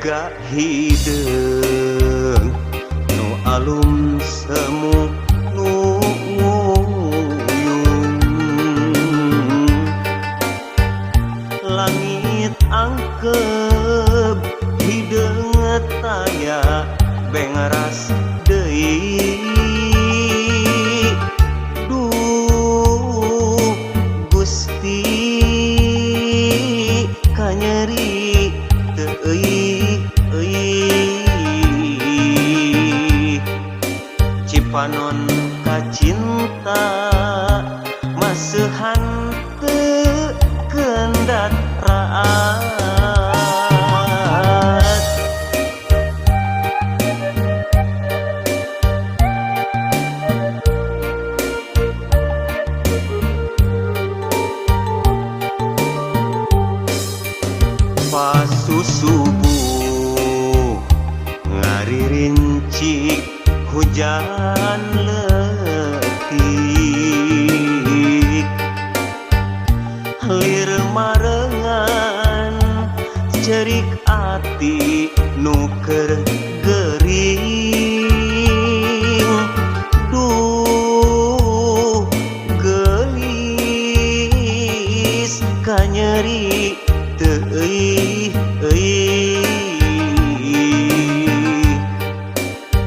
Mega hideung nu alum semu nu nguyung, langit angkeb hideung taya bengaras deui. Duh Gusti, kanyeri teu euy euy. Cipanon kacinta maseuhan teu kendat raat. Pasusubuh ngaririncik hujan leutik, lir marengan cerik ati nu keur gering. Duh geulis, kanyeri teu euy euy.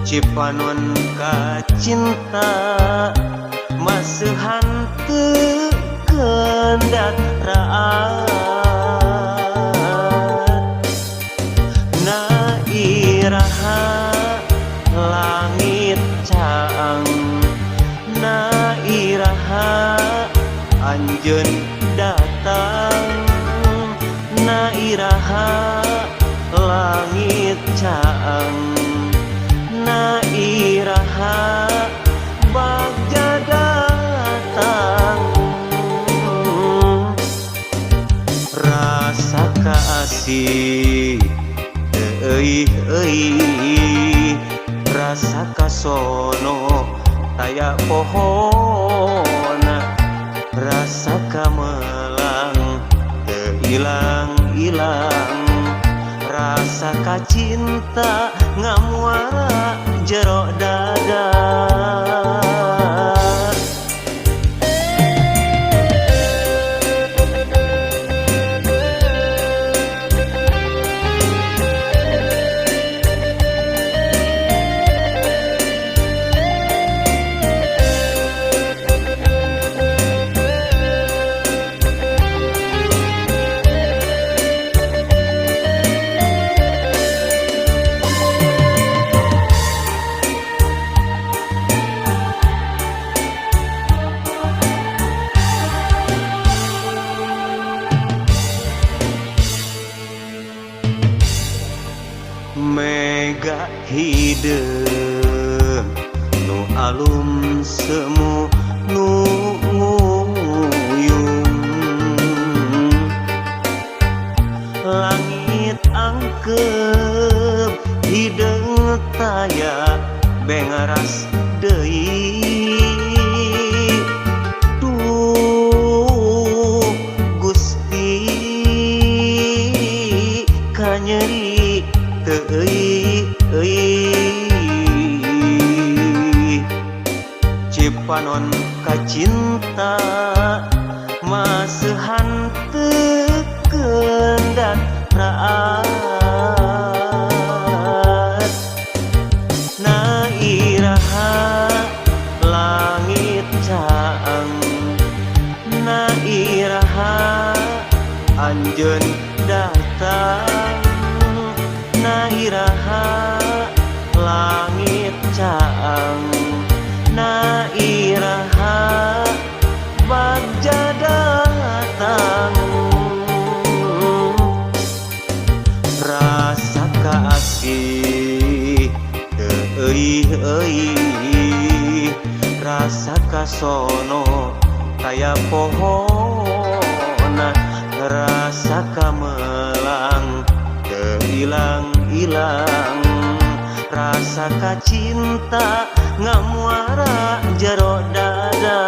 Cipanon kacinta maseuhan teu kendat raat. Na iraha langit caang, na iraha anjeun datang, na iraha langit caang, na iraha bagja datang. Rasa kasih teu euy euy, rasa kasono taya pohona, rasa kamelang teu ilang-ilang, rasa kacinta ngamuara jero dada. Mega hideung nu alum semu nu nguyung, langit angkeb hideung taya bengaras deui. Duh Gusti, kanyeri teu euy euy. Cipanon kacinta maseuhan teu kendat raat. Na iraha langit caang, na iraha anjeun datang, na iraha langit caang, na iraha bagja datang. Rasa kasih teu euy euy, rasa kasono taya pohona, rasa kamelang teu ilang-ilang, rasa kacinta ngamuara jero dada.